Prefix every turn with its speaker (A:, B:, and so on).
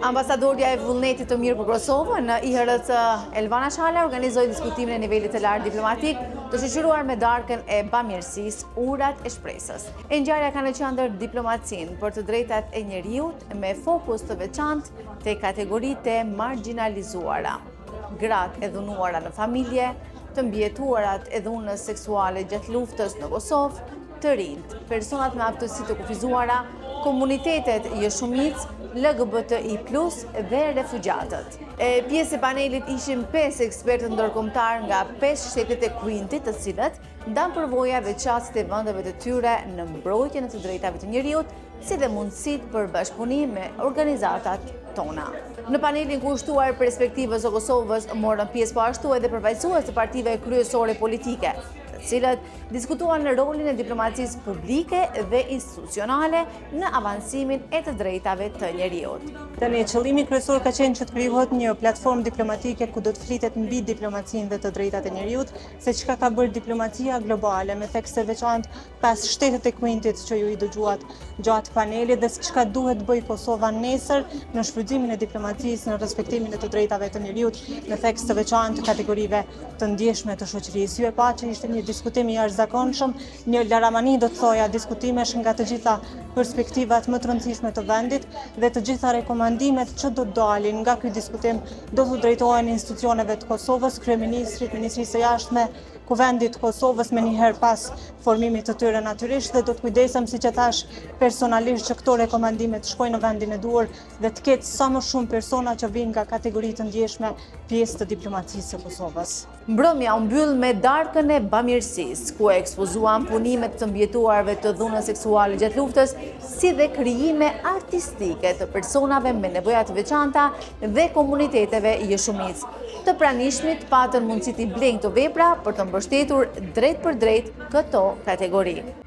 A: Ambasadorja e Vullnetit të Mirë për Kosovën në IHRC Elvana Shala organizoi diskutimin e nivelit të lartë diplomatik të shoqëruar me darkën e bamirësisë Urat e Shpresës. E ngjarja ka në qendër diplomacinë për të drejtat e njeriut me fokus të veçantë te kategoritë e margjinalizuara. Gratë e dhunuara në familje, të mbijetuarat e dhunës seksuale gjatë luftës në Kosovë, të rinjtë, personat me aftësi të kufizuara, komunitetet joshumicë, LGBTI+, dhe refugjatët. E pjesë e panelit ishin 5 ekspertë ndërkombëtarë nga 5 shtetet e Quintit, të cilët ndanë përvoja dhe qasjet e vendeve të tyre në mbrojtjen e të drejtave të njeriut, si dhe mundësitë për bashkëpunim me organizatat tona. Në panelin kushtuar perspektivës së Kosovës morën pjesë po ashtu edhe përfaqësues të partive kryesore politike, të cilët diskutuan në rolin e diplomacisë publike dhe institucionale në avancimin e të drejtave të njeriut.
B: Tani, qëllimi kryesor ka qenë që të krijohet një platformë diplomatike ku do të flitet mbi diplomacinë dhe të drejtat e njeriut, se çka ka bërë diplomacia globale me theks të veçantë pas shtetet e Quintit që ju i dëgjuat gjatë panelit dhe se çka duhet të bëjë Kosova nesër në shfrytëzimin e diplomacisë, në respektimin e të drejtave të njeriut, me theks të veçantë kategorive të ndjeshme të shoqërisë. Ju e patë që ishte një diskutim i jashtëzakonshëm, një laramani do të thoja diskutimesh nga të gjitha perspektivat më të rëndësishme të vendit dhe të gjitha rekomandimet që do të dalin nga ky diskutim do t'u drejtohen institucioneve të Kosovës, kryeministrit, Ministrisë së Jashtme, Kuvendit të Kosovës menjëherë pas formimit të tyre natyrisht dhe do të kujdesem siç e thashë personalisht që këto rekomandime të shkojnë në vendin e duhur dhe të ketë sa më shumë persona që vijnë nga kategori të ndjeshme pjesë të diplomacisë së
A: Kosovës. Mbrëmja u mbyll me darkën e bamirësisë, ku ekspozuan punime të mbijetuarve të dhunës seksuale gjatë luftës, si dhe krijime artistike të personave me nevoja të veçanta dhe komuniteteve joshumicë. Të pranishmit patën mundësi t'i blejnë këto vepra për të mbështetur drejtpërdrejt këto kategori.